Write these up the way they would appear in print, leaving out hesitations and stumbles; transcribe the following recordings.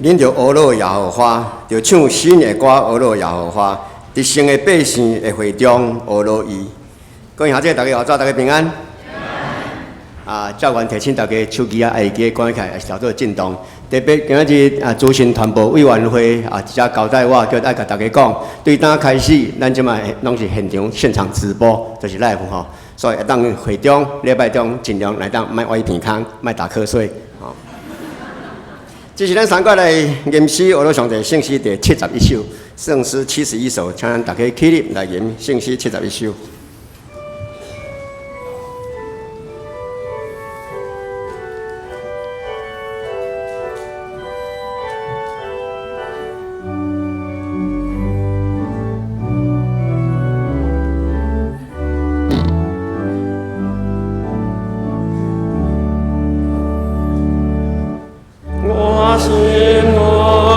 恁著呵咾耶和華，著唱新的歌呵咾耶和華，佇神的百姓的會中呵咾伊。各位兄弟，大家好，早，大家平安。啊，教員提醒大家手機啊，愛記關起來，會調做震動。特別今仔日啊，資訊傳播委員會啊，直接交代我，叫愛共大家講，對今開始，咱這擺攏是現場現場直播，就是 live 吼。所以會當會中禮拜中盡量來當莫歪鼻空，莫打瞌睡。吼。這是咱三個來吟詩，呵咾上帝聖詩第71首，聖詩71首，請咱大家起立來吟聖詩七十一首。我心呵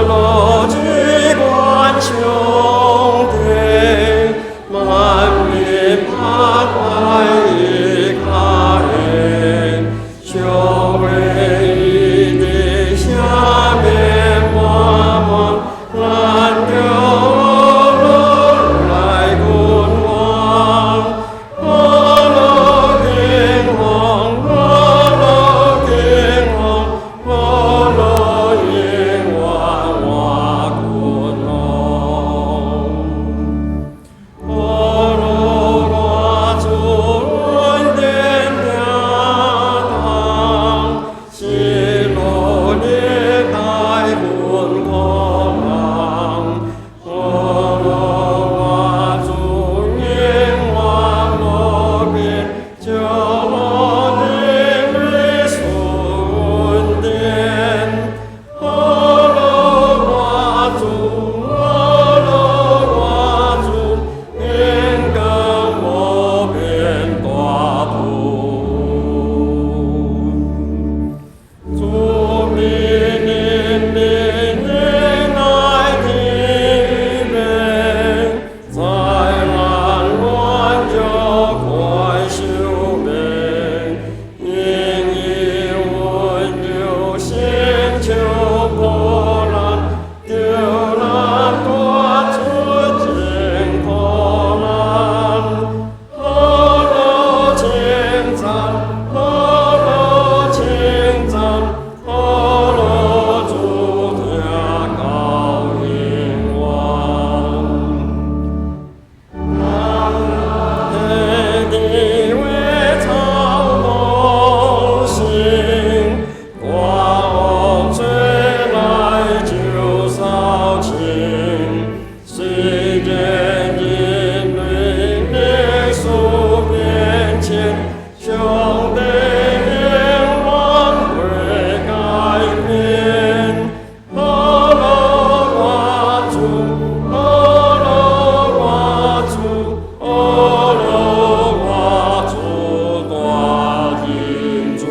咾至高上帝，萬民拍快伊跤緣，上位伊佇赦免萬民，咱著呵咾來君王，呵咾君王，呵咾君王，呵咾永遠我君王。呵咾我主恩典聽堂，西羅歷代君王，呵咾我主永遠無變，就我靈裡恩典。呵咾我主，呵咾我主，永亘無變大僕。主命人民的愛天變，災難亂就快壽命，因伊溫柔成就苦難，叫咱脫出真苦難。呵咾稱讚，呵咾稱讚，呵咾主聽到永遠。天地為草木心，刮風吹來就掃清。雖然人類歷史變遷，上帝永遠袂改變。呵咾我主，呵咾我主，呵咾我主大仁主。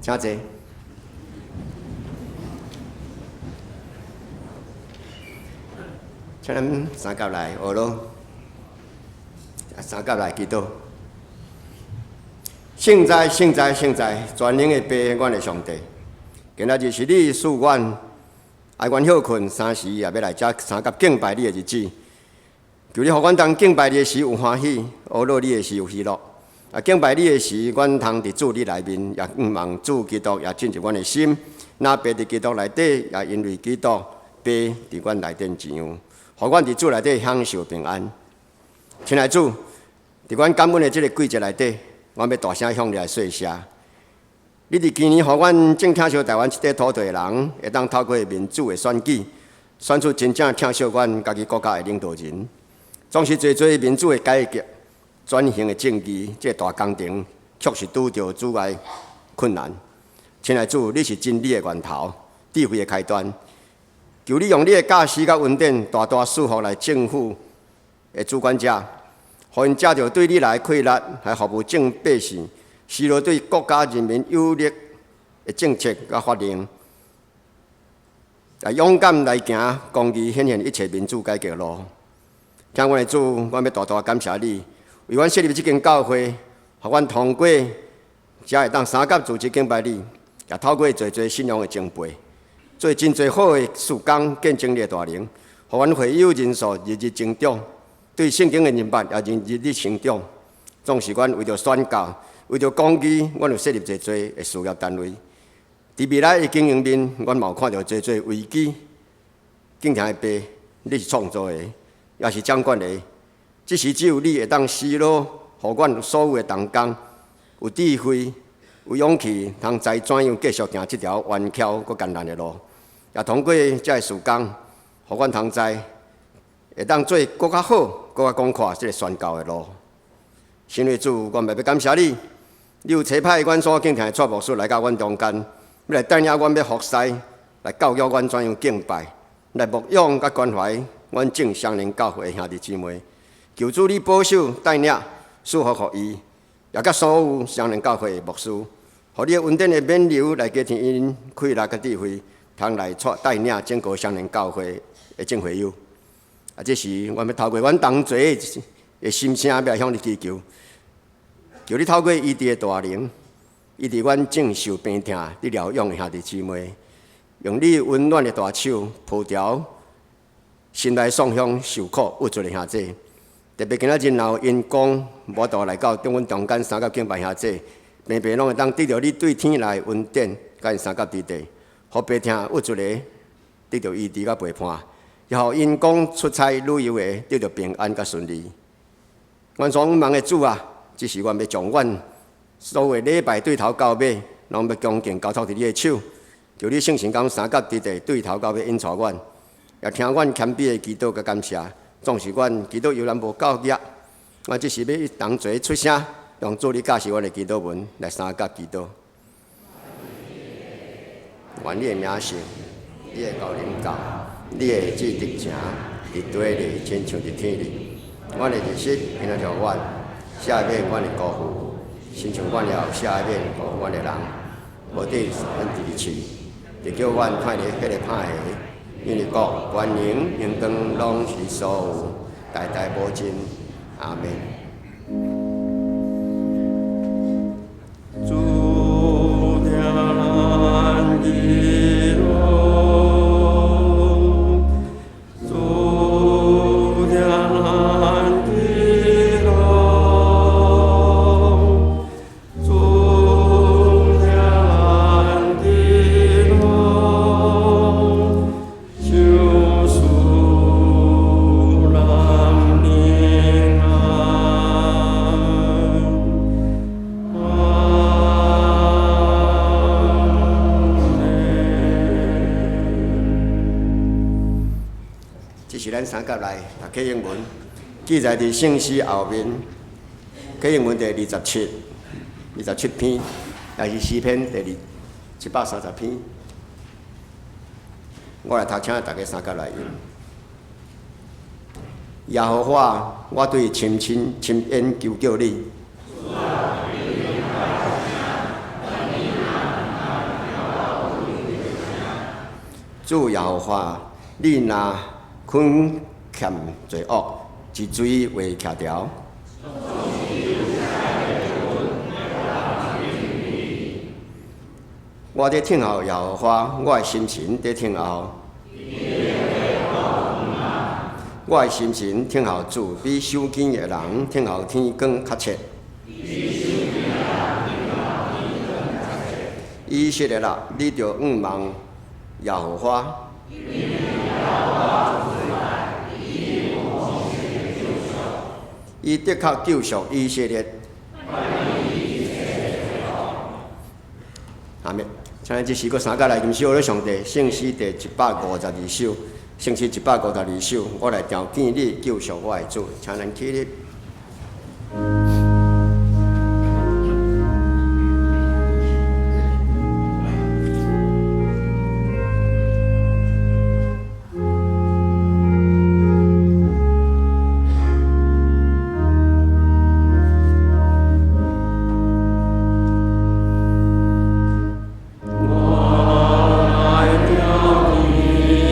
天請坐。請咱三甲來呵咾，三甲來祈禱。聖哉，聖哉，聖哉！全能的父，阮的上帝，今仔日是你賜阮愛阮歇睏三時，也欲來遮相佮敬拜你的日子。求你予阮當敬拜你的時有歡喜，呵咾你的時有喜樂。啊，敬拜你的時，阮通佇主你內面，也向望主基督也進入阮的心。若父佇基督內底，也因為基督父佇阮內底一樣，予阮佇主內底享受平安。親愛主，佇阮感恩的這个季節內底，阮欲大聲向你來說謝。你佇今年予阮正疼惜台灣這塊土地的人，會當透過民主的選舉，選出真正疼惜阮家己國家的領導人。總是濟濟民主的改革、轉型的正義，這个大工程，確實拄著阻礙困難。親愛主，你是真理的源頭，智慧的開端。求你用你的教示佮恩典，大大賜福來政府的主管者，予𪜶藉著對你來契力，來服務眾百姓，施落對國家人民有利的政策佮法令。來勇敢來行公義顯現一切民主改革路。親愛的主，阮欲大大感謝你，為阮設立這間教會，予阮通過遮會當相佮組織敬拜你，也透過濟濟信仰的前輩，做真濟好的事工，見證你的大能，予阮會友人數日日增長，對聖經的認捌也日日成長。總是阮為著宣教，為著公義，阮有設立濟濟的事業單位。佇未來的經營面，阮嘛有看著濟濟危機。敬虔的爸，你是創造的，也是掌管的，這時只有你會當使落，予阮所有的同工有智慧、有勇氣，通知怎樣繼續行這條彎曲閣艱難的路。也通過這个事工，予阮通知會當做閣較好、閣較廣闊這个宣教的路。神的主，阮嘛欲感謝你，你有差派阮所敬虔的蔡牧師來到阮中間，欲來帶領阮欲服侍，來教育阮怎樣敬拜，來牧養佮關懷阮眾雙連教會的兄弟姊妹。求主你保守帶領，賜福予伊，也佮所有雙連教會的牧師，予你的恩典的免流來加添𪜶氣力佮智慧，通來帶帶領整個雙連教會的眾會友。啊，這時阮欲透過阮同齊的心聲，欲來向你祈求，求你透過醫治的大能，醫治阮眾受病痛、得療養的兄弟姊妹，用你溫暖的大手抱牢心內創傷受苦鬱卒的兄弟。特別今仔日若有因公無法度來到中阮中間相佮敬拜兄弟，平平攏會當得著你對天來的恩典，佮𪜶相佮佇地，予病痛鬱卒的得著醫治佮陪伴，也予因公出差旅遊的得著平安佮順利。阮所仰望的主啊，這時阮欲將阮所有的禮拜對頭到尾，攏欲恭敬交託佇你的手，求你聖神佮阮相佮佇地對頭到尾引導阮，也聽阮謙卑的祈禱佮感謝。總是阮祈禱猶原無夠額，阮這時欲同齊出聲，用主你教示阮的祈禱文來相佮祈禱。願你的名聖，你的國臨到，你的旨得成，佇地裡親像佇天裡。阮的日食今仔日予阮，赦免阮的辜負，親像阮也有赦免辜負阮的人。無得阮佇試，特叫阮脫離彼个歹的。因為國、權能、榮光，攏是所有，代代無盡。阿們。主聽咱祈禱，主聽咱祈禱，主聽咱祈禱，求賜咱平安。阿們。這是咱相佮來讀啟應文，記載佇聖詩後面，啟應文第27篇，也是詩篇第730篇。我來讀，請大家相佮來吟。耶和華，我對深深深淵求叫你。主耶和華，你若肯欠罪惡，是誰會徛牢？我佇等候耶和華，我的心神佇等候。我的心神等候主，比守更的人等候天光較切。以色列啊，你著仰望耶和華。伊的確救贖以色列。阿們，請咱這時閣相佮來吟唱上帝聖詩第152首，聖詩152首，我來朝見你救贖我的主，請咱起立。我來朝見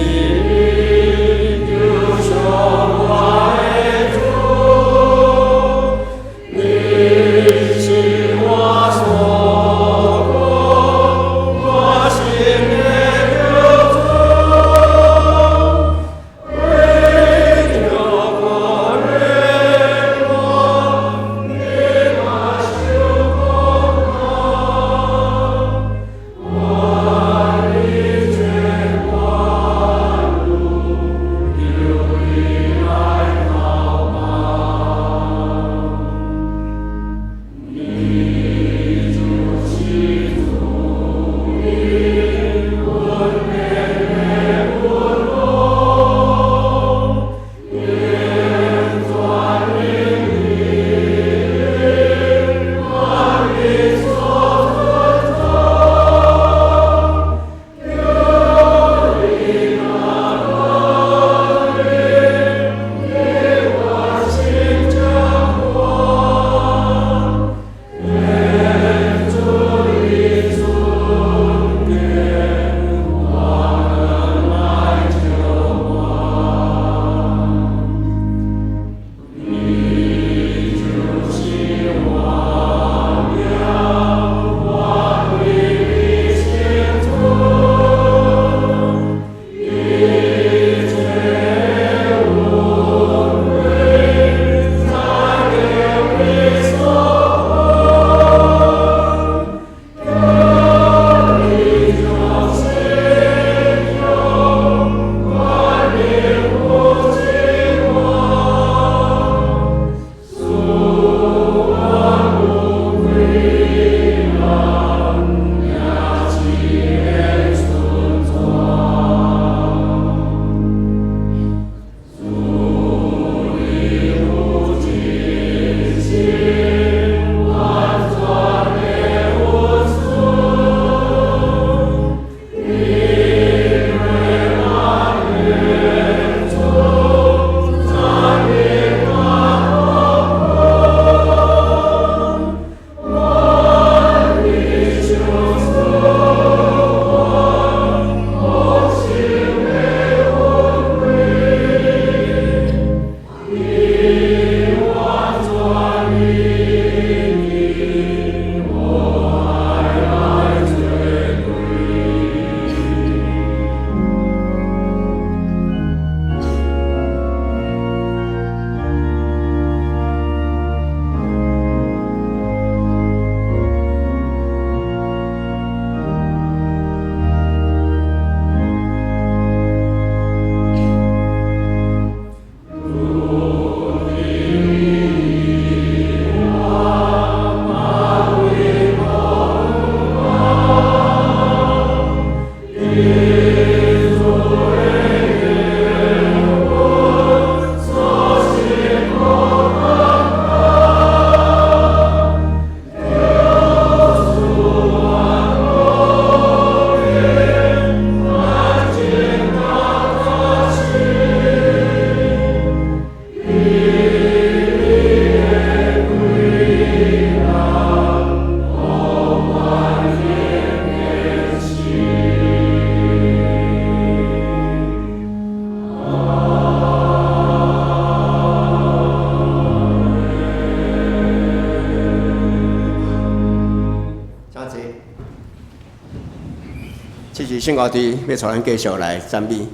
聖歌隊欲帶咱繼續來讚美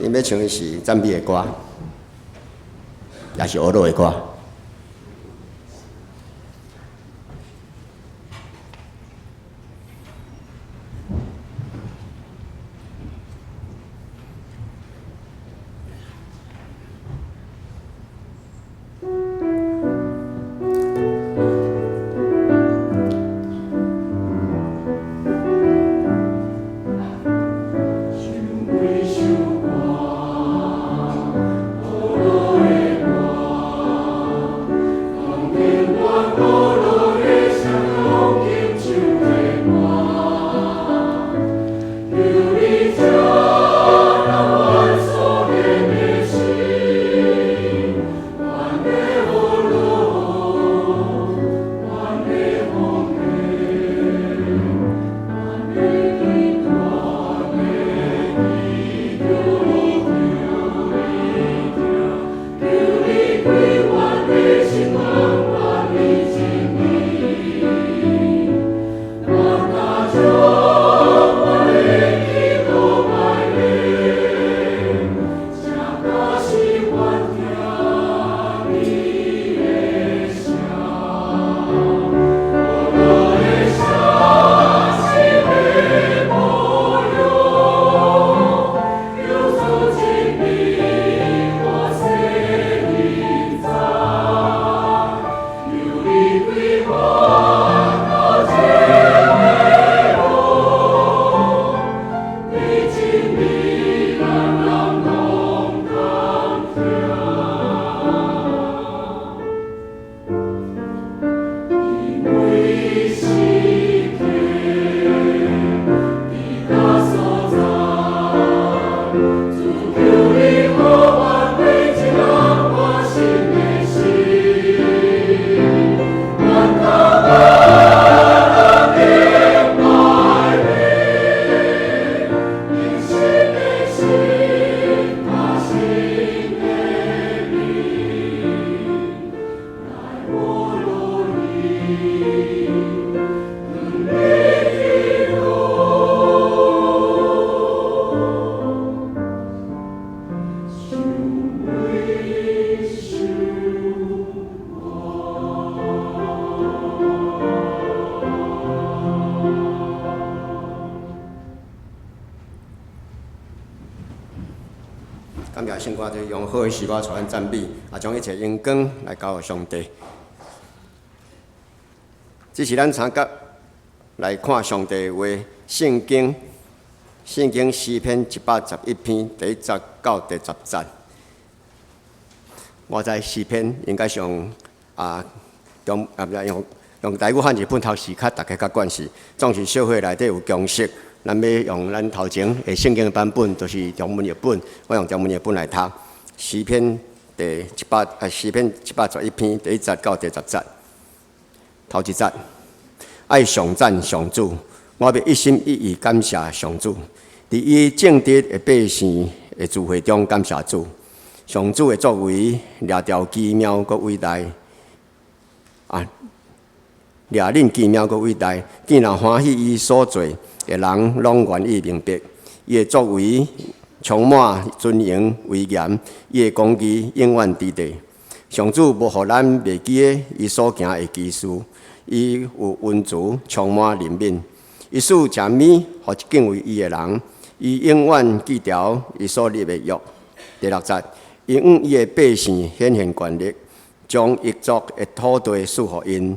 ，𪜶欲唱的是讚美的歌，也是呵咾的歌。感謝聖歌隊用好的詩歌帶咱讚美，也將一切榮光來交予上帝。這是咱三甲來看上帝的話，聖經，聖經詩篇111篇第一節到第十節。我知詩篇應該是用啊中啊，毋是用台語漢字本讀是較大家較慣勢，總是社會內底有共識。咱欲用咱頭前的聖經版本，就是中文譯本，我用中文譯本來讀詩篇第一百啊，詩篇111篇第一節到第十節。頭一節，愛頌讚上主，我欲一心一意感謝上主，佇伊正直的百姓的聚會中感謝主。上主的作為掠著奇妙閣偉大啊！掠恁奇妙閣偉大，見若歡喜伊所做的人，攏願意明白。伊的作為充滿尊榮威嚴，伊的公義永遠佇地。上主無予咱袂記得伊所行的奇事，伊有恩慈，充滿憐憫。伊賜食物予敬畏伊的人，伊永遠記牢伊所立的約。第六節，伊向伊的百姓顯現權力，將異族的土地賜予𪜶。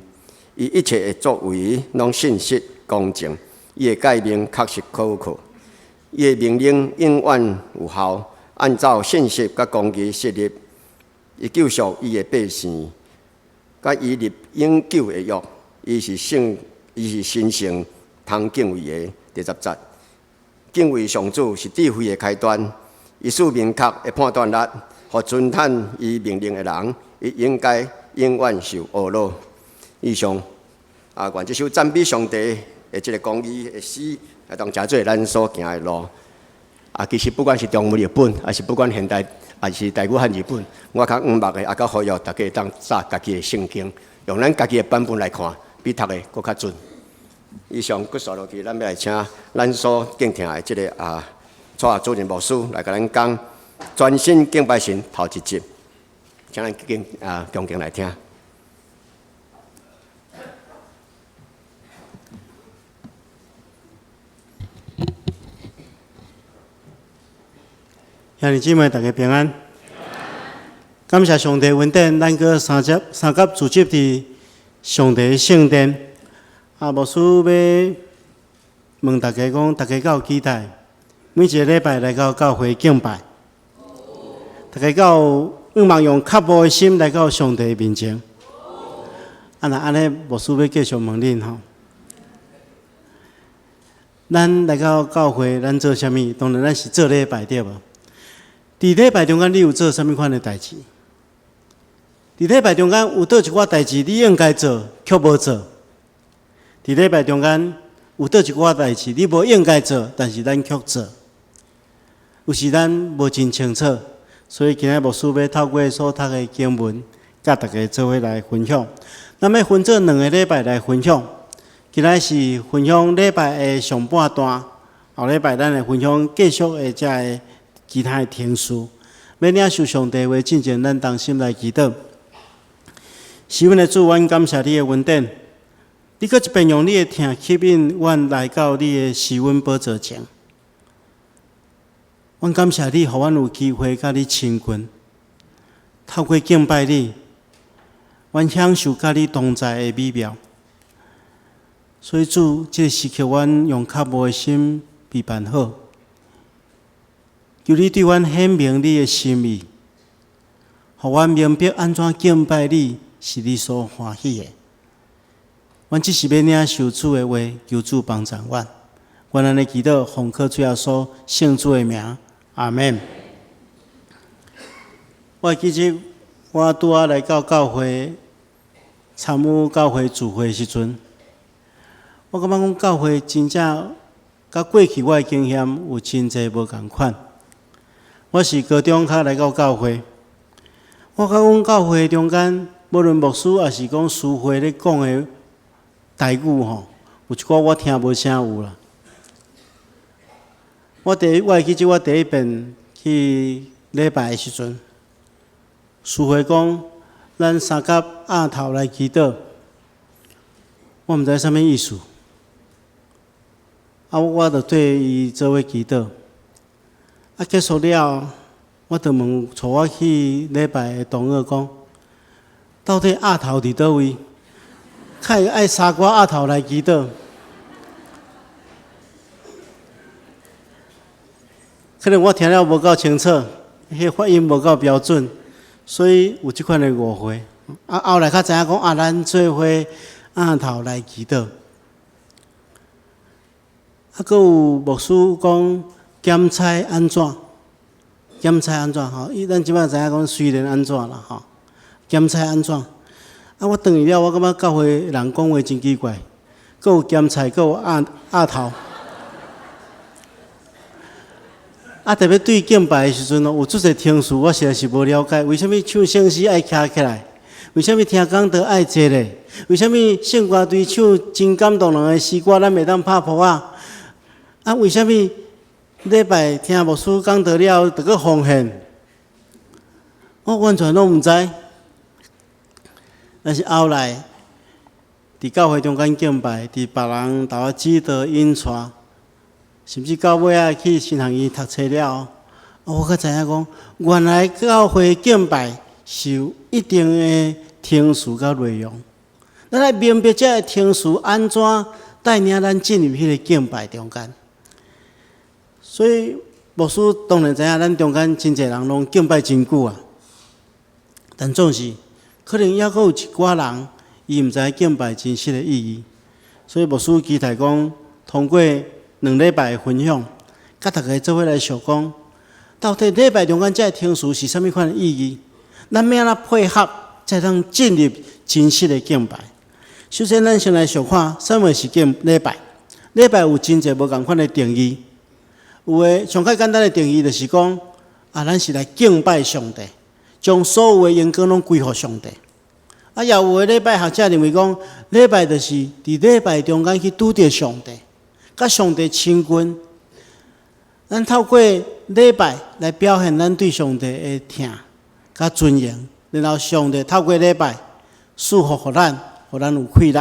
伊一切的作為攏信實公正，伊的誡命確實可靠，伊的命令永遠有效，按照信實佮公義設立。伊救贖伊的百姓，佮伊立永久的約。伊是聖，伊是神聖通敬畏的。第十節，敬畏上主是智慧的開端，伊賜明確的判斷力，予遵行伊命令的人，伊應該永遠受呵咾。以上啊，願這首讚美上帝的這个公義的詩，來當成做咱所行的路。啊，其實不管是中文譯本，還是不管現代，還是台語漢字本，我較五目的，也較呼籲大家會當查家己的聖經，用咱家己的版本來看，比讀的閣較準。以上，閣紲落去，咱欲來請咱所敬聽的這个蔡主任牧師來共咱講全心敬拜神頭一節，請咱敬恭敬來聽。兄弟姊妹，大家平安。感謝上帝恩典，咱閣三節三甲聚集佇上帝聖殿。牧師欲問大家講，大家敢有期待？每一个禮拜來到教會敬拜，大家敢有向望用渴慕的心來到上帝面前？若按呢，牧師欲繼續問恁吼。咱來到教會，咱做啥物？當然，咱是做禮拜對無？佇禮拜中間，你有做啥物款的代誌？佇禮拜中間有佗一寡代誌，你應該做，卻無做。佇禮拜中間有佗一寡代誌，你無應該做，但是咱卻做。有時咱無真清楚，所以今仔牧師欲透過所讀的經文，佮大家做伙來分享。咱欲分做兩个禮拜來分享，今仔是分享禮拜的上半段，後禮拜咱會分享繼續的這个其他的程序。欲領受上帝話進前，咱同心來祈禱。是阮的主，阮感謝你的恩典，你閣一遍用你的疼吸引阮來到你的施恩寶座前。阮感謝你，予阮有機會佮你親近，透過敬拜你，阮享受佮你同在的美妙。所以主，這个時刻，阮用渴慕的心預備好，求你對阮顯明你的心意，予阮明白按怎敬拜你是你所歡喜的。阮只是欲領受主的話，求主幫助阮。阮按呢祈禱，奉靠主耶穌聖子的名，阿們。我會記得我拄仔來到教會參與教會聚會的時陣，我感覺講教會真正佮過去我的經驗有真濟無仝款。我是高中較來到教會，我感覺講教會中間，無論牧師抑是講司會咧講的台語吼，有一寡我聽無啥有啦。我會記得我第一遍去禮拜的時陣，司會講咱三甲額頭來祈禱，我毋知啥物意思。我就綴伊做伙祈禱。結束了，我就問帶我去禮拜的同學講，到底額頭佇佗位？較會愛三個額頭來祈禱？可能我聽了無夠清楚，彼發音無夠標準，所以有這款的誤會。後來較知影講咱做伙額頭來祈禱。閣有牧師講檢採按怎？檢採按怎？吼，伊咱這擺知影講雖然按怎啦，吼，檢採按怎？我轉去了，我感覺教會人講話真奇怪，閣有鹹菜，閣有額頭。特別對敬拜的時陣哦，有足濟程序，我實在是無了解。為啥物唱聖詩愛徛起來？為啥物聽講道愛坐咧？為啥物聖歌隊唱真感動人的詩歌，咱袂當拍噗仔？為啥物禮拜聽牧師講道了後，著閣奉獻？我完全攏毋知。但是後來，佇教會中間敬拜，佇別人共我指導引帶，甚至到尾仔去神學院讀冊了後，我才知影講，原來教會敬拜是有一定的程序佮內容。咱愛明白這个程序按怎帶領咱進入彼个敬拜中間。所以牧師當然知影，咱中間真濟人攏敬拜真久啊，但總是可能猶閣有一寡人，伊毋知敬拜真實的意義。所以牧師期待講，通過兩禮拜的分享，佮大家做伙來想講，到底禮拜中間這个程序是啥物款的意義？咱欲按怎配合，才通進入真實的敬拜？首先，咱先來想看，啥物是敬禮拜？禮拜有真濟無仝款的定義。有的上較簡單的定義就是講，咱是來敬拜上帝，將所有的榮光攏歸予上帝。啊，也有的禮拜學者認為講，禮拜就是佇禮拜中間去拄著上帝，佮上帝親近。咱透過禮拜來表現咱對上帝的疼佮尊榮，然後上帝透過禮拜賜福予咱，予咱有氣力。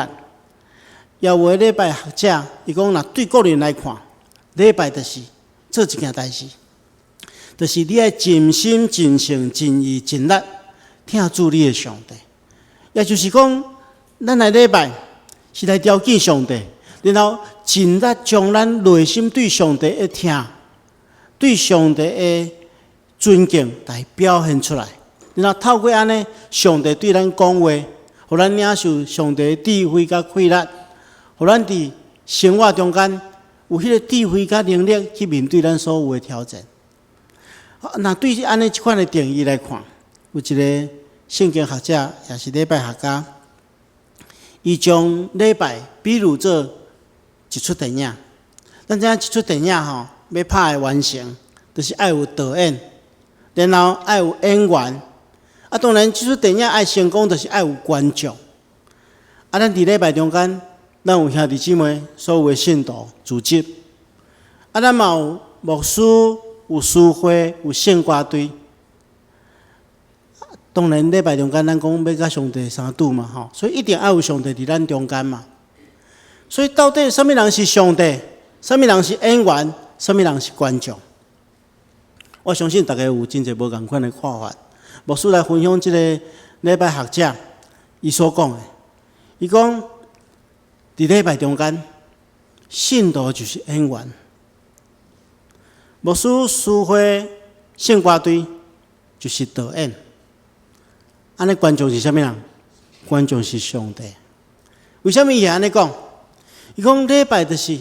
也有的禮拜學者，伊講若對個人來看，禮拜就是做一件代誌，就是你愛盡心、盡性、盡意、盡力疼主你的上帝。也就是講，咱來禮拜是來朝見上帝，然後盡力將咱內心對上帝的疼、對上帝的尊敬來表現出來。然後透過按呢，上帝對咱講話，予咱領受上帝的智慧佮氣力，予咱佇生活中間有彼個智慧佮能力去面對咱所有的挑戰。若對按呢這款的定義來看，有一個聖經學者，也是禮拜學家，伊將禮拜比喻做一齣電影。咱知影一齣電影吼，欲拍會完成，就是愛有導演，然後愛有演員。啊，當然，這齣電影愛成功，就是愛有觀眾。啊，咱佇禮拜中間，咱有兄弟姊妹，所有的信徒組織。啊，咱嘛有牧師，有司會，有聖歌隊。當然，禮拜中間咱講欲佮上帝相拄嘛，吼，所以一定愛有上帝佇咱中間嘛。所以到底啥物人是上帝？啥物人是演員？啥物人是觀眾？我相信大家有真濟無仝款的看法。牧師來分享這個禮拜學者伊所講的，伊講佇禮拜中間，信徒就是演員，牧師、司會、聖歌隊就是導演。按呢觀眾是啥物人？觀眾是上帝。為啥物伊會按呢講？伊講禮拜就是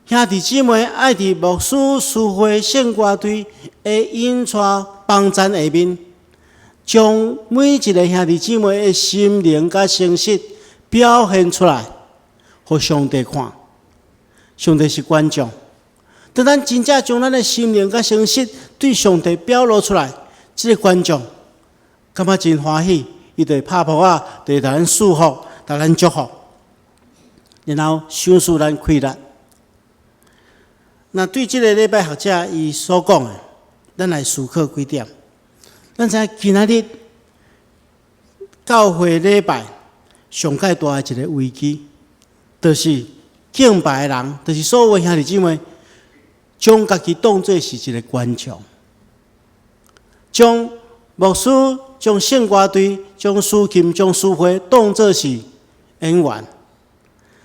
兄弟姊妹愛佇牧師、司會、聖歌隊的引帶幫贊下面，將每一個兄弟姊妹的心靈佮誠實表現出來，予上帝看。上帝是觀眾。當咱真正將咱的心靈佮誠實對上帝表露出來，這個觀眾感覺真歡喜，伊就會拍噗仔，就會共咱賜福，共咱祝福，然後賞賜咱氣力。那對這個禮拜學者伊所講的，咱來思考幾點。咱知影今仔日教會禮拜上蓋大的一個危機，就是敬拜的人，就是所有兄弟姊妹，將家己當做是一個觀眾，將牧師、將聖歌隊、將司琴、將司會當做是演員。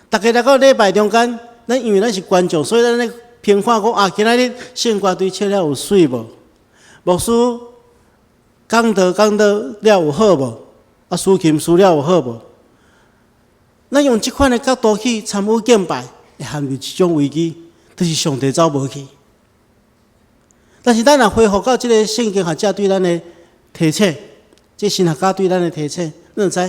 逐家來到禮拜中間，咱因為咱是觀眾，所以咱咧評判講啊，今仔日聖歌隊唱了有媠無？牧師講道講道了有好無？啊，司琴司了有好無？咱用這款的角度去參與敬拜，會陷入一種危機，就是上帝走無去。但是咱若恢復到這個聖經學者對咱的提醒，這神學家對咱的提醒，你就知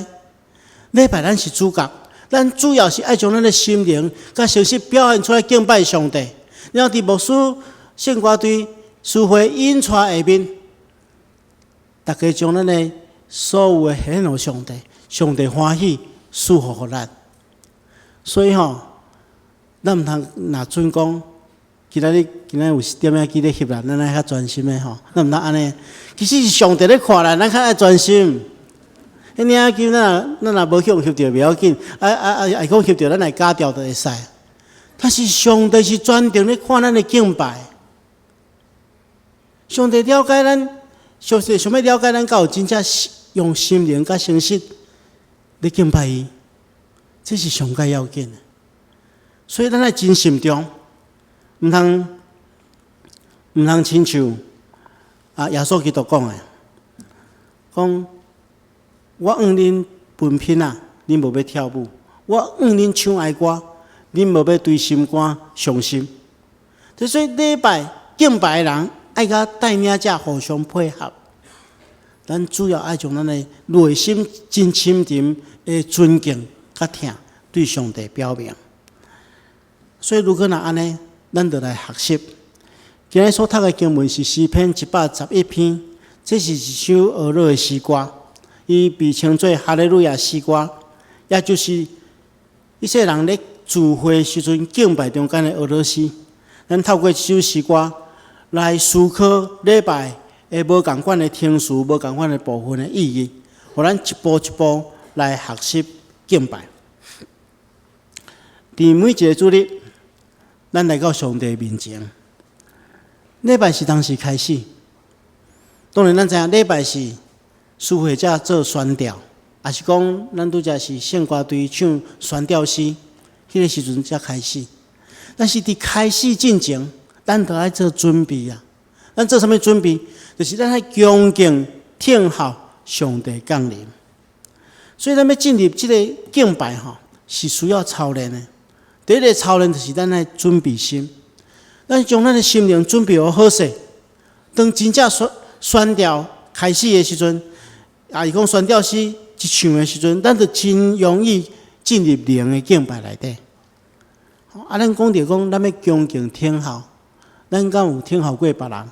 禮拜咱是主角，咱主要是愛將咱的心靈佮誠實表現出來敬拜上帝。然後佇牧師、聖歌隊、司會引帶下面，逐家將咱的所有的獻予上帝，上帝歡喜賜福予咱。所以吼，咱毋通若準講，今仔日今仔日有點仔機咧翕啦，咱愛較專心的吼，咱毋通按呢。其實是上帝咧看咱，咱較愛專心。彼領金咱若無去予翕著袂要緊，啊啊啊！會講翕著，咱來加調就會使。但是上帝是專程咧看咱的敬拜，上帝了解咱，上帝想欲了解咱，敢有真正用心靈佮誠實咧敬拜伊，這是上蓋要緊的。所以咱愛真慎重，毋通毋通親像啊耶穌基督講的，講我向恁分品仔，恁無欲跳舞；我向恁唱哀歌，恁無欲對心肝傷心。所以禮拜敬拜的人愛佮帶領者互相配合。咱主要愛將咱的內心真深沉的尊敬佮疼對上帝表明。所以如果若按呢，咱就來學習。今日所讀的經文是詩篇111篇，這是一首哀樂的詩歌，伊被稱做哈利路亞詩歌，也就是以色列人咧聚會時陣敬拜中間的哀歌詩。咱透過這首詩歌來思考禮拜的無仝款的程序、無仝款的部分的意義，予咱一步一步來學習敬拜。佇每一个主日，咱來到上帝面前。禮拜是當時開始，當然咱知影禮拜是司會者做宣調，抑是講咱拄才是聖歌隊唱宣調詩，彼个時陣才開始。但是佇開始進前，咱都愛做準備啊！咱做啥物準備？就是咱愛恭敬聽候上帝降臨。所以咱欲進入這个敬拜吼，是需要操練的。第一个操練就是咱愛準備心，咱將咱的心靈準備好好勢，當真正宣調開始的時陣，抑是講宣調詩一唱的時陣，咱就真容易進入靈的敬拜內底。啊，咱講著講，咱欲恭敬聽候，咱敢有聽候過別人？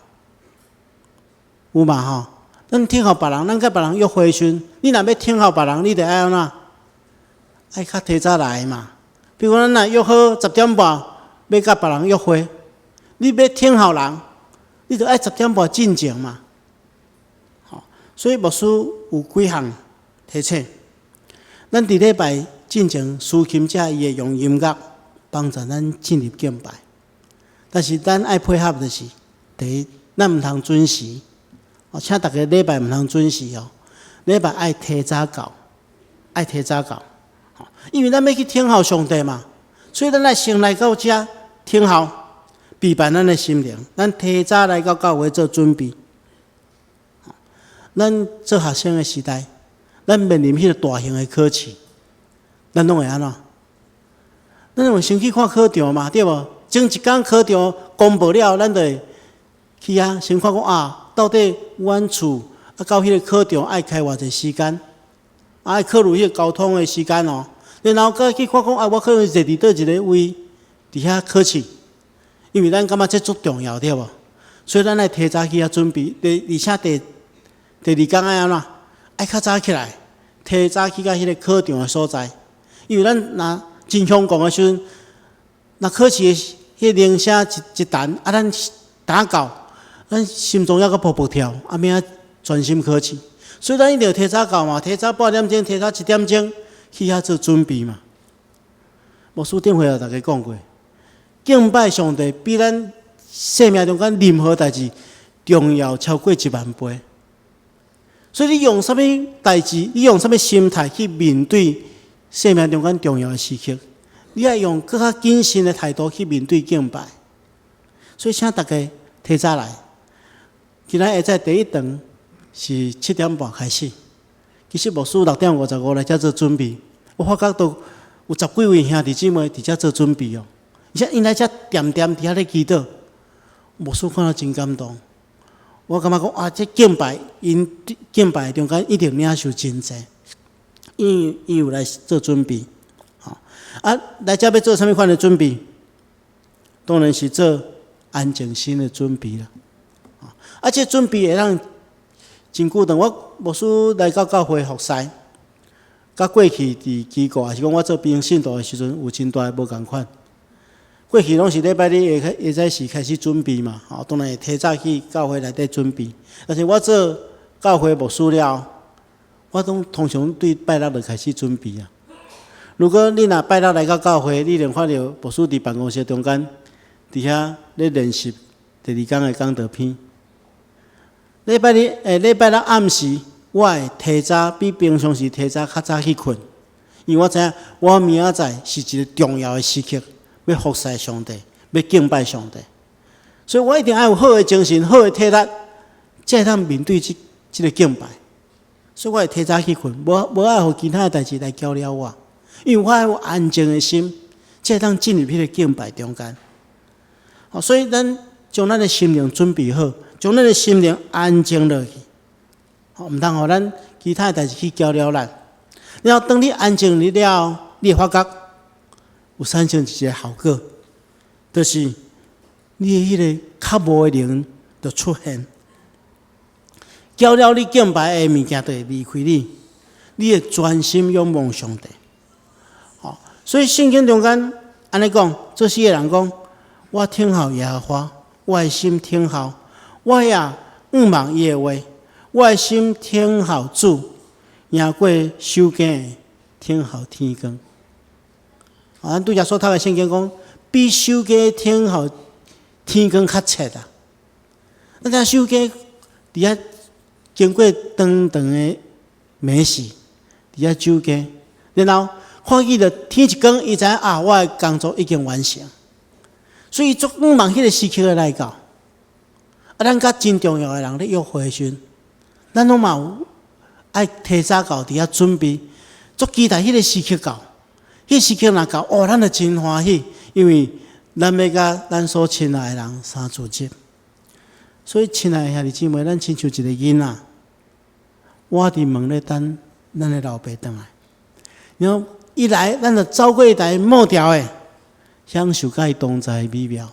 有嘛吼？咱聽候別人，咱佮別人約會時陣，你若欲聽候別人，你著愛按怎？愛較提早來嘛。比如講，咱若約好10點半欲佮別人約會，你欲聽候人，你著愛十點半進前嘛。吼，所以牧師有幾項提醒，咱佇禮拜進前，司琴者伊會用音樂幫助咱進入敬拜。但是咱愛配合就是，第一，咱毋通準時，哦，請逐家禮拜毋通準時哦，禮拜愛提早到，愛提早到，因為咱欲去聽候上帝嘛，所以咱愛先來到遮聽候，備辦咱的心靈，咱提早來到教會做準備。咱做學生的時代，咱面臨彼個大型的考試，咱攏會按怎？咱會先去看考場嘛，對無？前一工考場公布了，咱就會去遐先看講啊，到底阮厝啊到彼個考場愛開偌濟時間，啊愛考慮彼個交通的時間哦。然後閣去看講啊，我可能坐佇佗一个位佇遐考試，因為咱感覺這足重要，對無？所以咱愛提早去遐準備，而且第二工愛按怎？愛較早起來，提早去到彼個考場的所在，因為咱若真凶狂的時陣，若考試的彼個鈴聲一彈，啊，咱彈到，咱心臟猶閣噗噗跳，啊，欲按怎專心考試。所以咱一定要提早到嘛，提早半點鐘，提早一點鐘去遐做準備嘛。牧師頂回也逐家講過，敬拜上帝比咱生命中間任何代誌重要超過1萬倍。所以你用啥物代誌，你用啥物心態去面對生命中間重要的時刻，你愛用閣較謹慎的態度去面對敬拜。所以請大家提早來。今仔下晝第一堂是7點半開始，其實牧師6點55來遮做準備，我發覺都有十幾位兄弟姊妹佇遮做準備哦，而且𪜶來遮恬恬佇遐咧祈禱，牧師看了真感動。我感覺講啊，這敬拜𪜶敬拜中間一定領受真濟，因為伊有來做準備，吼啊，來遮欲做啥物款的準備？當然是做安靜心的準備啦。啊，這準備會當真久。當我牧師來到教會服侍，佮過去佇機構，抑是講我做平信徒的時陣，有真大的無仝款。過去攏是禮拜日下下早時開始準備嘛，吼，當然會提早去教會內底準備。但是我做教會牧師了，我攏通常對拜六就開始準備啊。如果你若拜六來到教會，你會看著牧師佇辦公室中間，佇遐咧練習第二工的講道篇。禮拜日，禮拜六暗時，我會提早比平常時提早較早去睏，因為我知影我明仔載是一个重要的時刻，欲服侍上帝，欲敬拜上帝，所以我一定愛有好的精神、好的體力，才會當面對這个敬拜。所以我會提早去睏，無愛予其他的代誌來攪擾我，因為我愛有安靜的心，才會當進入彼个敬拜中間。好，所以咱將咱的心靈準備好，將咱的心靈安靜落去，好，毋通予咱其他的代誌去攪擾咱。然後當你安靜了後，你會發覺有產生一个效果，就是你的彼個較無的靈就出現，攪擾你敬拜的物件就會離開你。你會專心仰望上帝。吼，所以聖經中間按呢講，作詩的人講：我等候耶和華，我的心等候，我也向望伊的話，我的心等候主，贏過守更的等候天光。啊，咱拄才所讀的聖經講，比守更等候天光較切啊！咱知守更佇遐經過長長的暝時，佇遐守更，然後看見著天一光，伊知影啊，我的工作已經完成，所以伊足向望彼個時刻的來到。啊，咱佮真重要的人咧約會的時陣，咱攏嘛有愛提早到佇遐準備，足期待彼個時刻到。彼個時刻若到，哦，咱就真歡喜，因為咱欲佮咱所親愛的人相聚集。所以，親愛的兄弟姊妹，咱親像一个囡仔，倚佇門咧等咱的老爸轉來。然後伊來，咱就走過去共伊摸牢的，享受佮伊同在的美妙。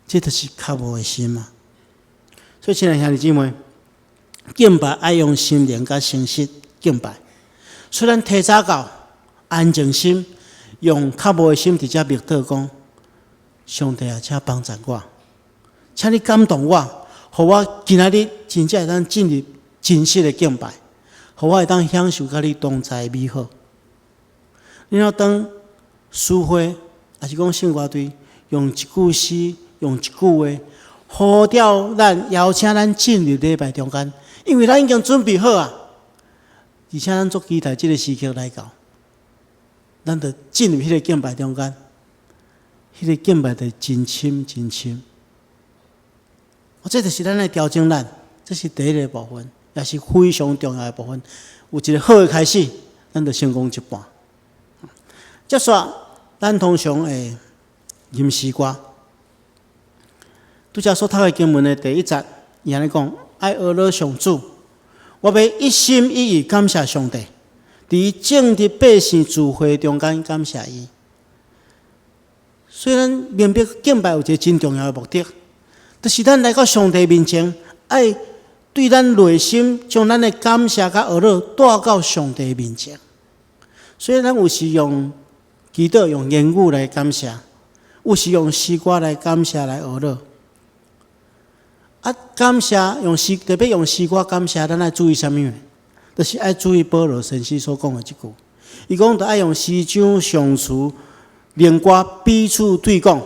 這就是渴慕的心啊！所以，親愛的兄弟姊妹，敬拜愛用心靈佮誠實敬拜。雖然提早到安靜心，用渴慕的心佇遮默禱講：上帝啊，請幫助我，請你感動我，予我今仔日真正會當進入真實的敬拜，予我會當享受佮你同在的美好。然後當司會，抑是講聖歌隊，用一句詩，用一句話，呼召咱，邀請咱進入禮拜中間，因為咱已經準備好啊，而且咱足期待這个時刻來到，咱就進入彼个敬拜中間，彼个敬拜就真深真深。哦，這就是咱來調整咱，這是第一个部分，也是非常重要的部分。有一个好的開始，咱就成功一半。接續，咱通常會吟詩歌。拄才所讀的經文的第一節，伊按呢講：愛呵咾上主，我欲一心一意感謝上帝，佇正直百姓聚會中間感謝伊。雖然明白敬拜有一个真重要的目的，就是咱來到上帝面前，愛對咱內心將咱的感謝佮呵咾帶到上帝面前。所以咱有時用祈禱、用言語來感謝，有時用詩歌來感謝來呵咾。啊，感謝用詩，特別用詩歌感謝，咱愛注意啥物？就是愛注意保羅先生所講的這句。伊講，著愛用詩章、頌詞、靈歌彼此對講，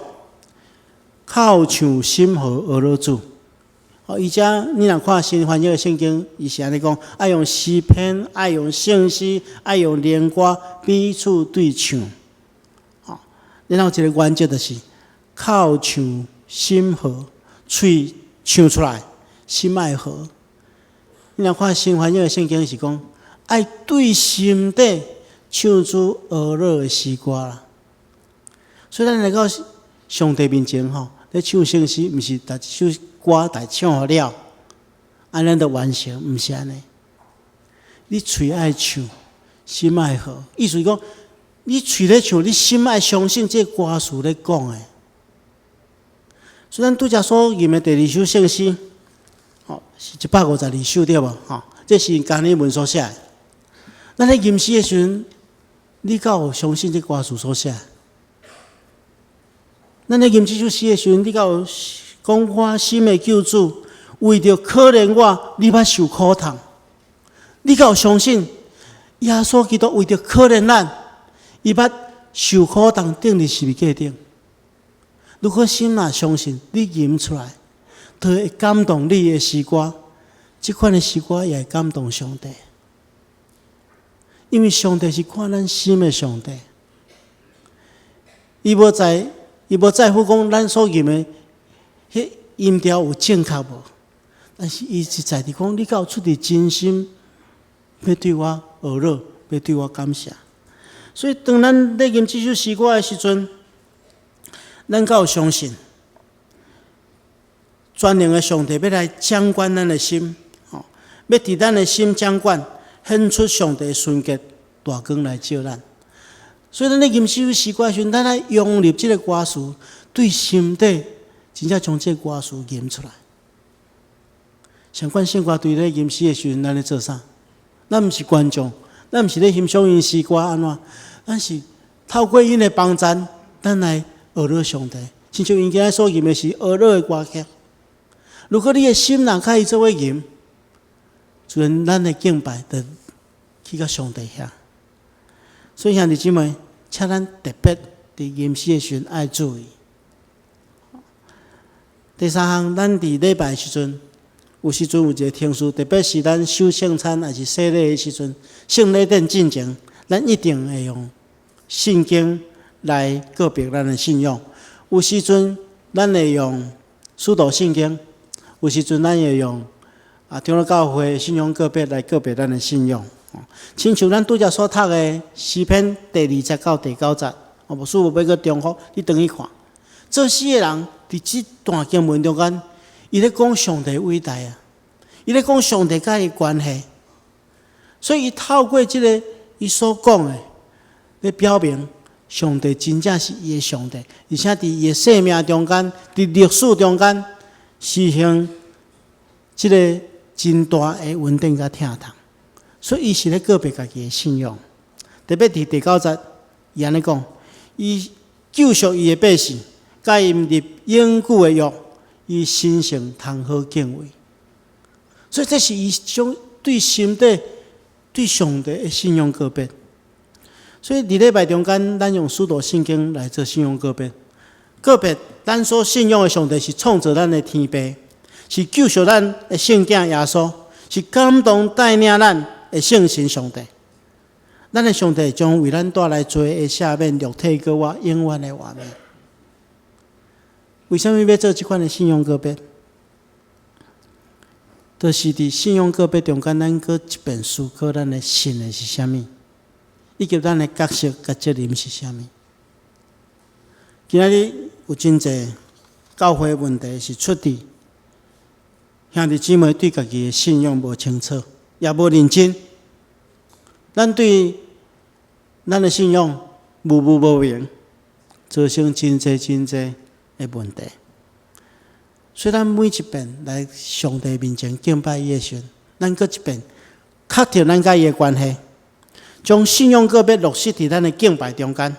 口唱心和呵咾主。哦，伊遮你若看新翻譯的聖經，伊是按呢講，愛用詩篇，愛用聖詩，愛用靈歌彼此對唱。吼，然後一个原則就是口唱心和，喙唱出來，心愛和。你若看新翻譯的聖經是講，愛對心底唱出呵咾的詩歌啦。所以咱來到上帝面前吼，咧唱聖詩，毋是逐一首歌來唱予了，按呢就完成，毋是按呢。你喙愛唱，心愛和，意思是講，你喙咧唱，你心愛相信這个歌詞咧講的。所以咱拄才所吟的第二首聖詩，吼，是152首對無？吼，這是迦尼文所寫的。咱咧吟詩的時陣，你敢有相信這歌詞所寫？咱咧吟這首詩的時陣，你敢有講我心的救主為著可憐我，你捌受苦痛？你敢有相信耶穌基督為著可憐咱，伊捌受苦痛釘佇十字架頂？如果心若相信，你吟出來，就會感動你的詩歌。這款的詩歌也會感動上帝，因為上帝是看咱心的上帝。伊無在乎講咱所吟的彼音調有正確無，但是伊是在佇講，你敢有出自真心，欲對我呵咾，欲對我感謝。所以當咱咧吟這首詩歌的時陣，咱敢有相信，全能的上帝欲來掌管咱的心，吼，欲佇咱的心掌管，顯出上帝純潔大光來照咱。所以，咱咧吟這首詩歌的時陣，咱愛融入這个歌詞，對心底真正將這个歌詞吟出來。相款聖歌隊咧吟詩的時陣，咱咧做啥？咱毋是觀眾，咱毋是咧欣賞𪜶詩歌按怎，咱是透過𪜶的幫贊，咱來學樂上帝。親像𪜶今仔所吟的是學樂的歌曲。如果你的心若佮伊做伙吟，自然咱的敬拜就去到上帝遐。所以兄弟姊妹，請咱特別佇吟詩的時陣愛注意。第三項，咱佇禮拜的時陣，有時陣有一个程序，特別是咱守聖餐抑是洗禮的時陣，聖禮典進前，咱一定會用聖經來告白咱的信仰。有時陣咱會用使徒信經，有時陣咱會用長老教會信仰告白來告白咱的信仰。親像咱拄才所讀的詩篇第二節到第九節，牧師無欲閣重複，你轉去看。作詩的人佇這段經文中間，伊咧講上帝偉大啊，伊咧講上帝佮伊關係，所以伊透過這个伊所講的，咧表明上帝真正是伊的上帝，而且佇伊的生命中間，佇歷史中間施行這个真大的恩典佮疼痛，所以伊是咧告白家己的信仰。特別佇第九節，伊按呢講，伊救贖伊的百姓，佮𪜶立永久的約，伊神聖通好敬畏。所以這是伊將對心底對上帝的信仰告白。所以佇禮拜中間，咱用使徒信經來做信仰告白。告白咱所信仰的上帝是創造咱的天父，是救贖咱的聖子耶穌，是感動帶領咱的聖神上帝。咱的上帝將為咱帶來罪的赦免、肉體閣活、永遠的活命。為啥物欲做這款的信仰告白？就是佇信仰告白中間，咱閣一遍思考咱的信的是啥物，以及咱的角色佮責任是啥物。今仔日有真濟教會問題是出佇兄弟姊妹對家己的信仰無清楚，也無認真。咱對咱的信仰模糊無明，造成真濟真濟的問題。所以咱每一遍來上帝面前敬拜伊的時陣，咱閣一遍確定咱佮伊的關係，將信仰告白落實佇咱的敬拜中間。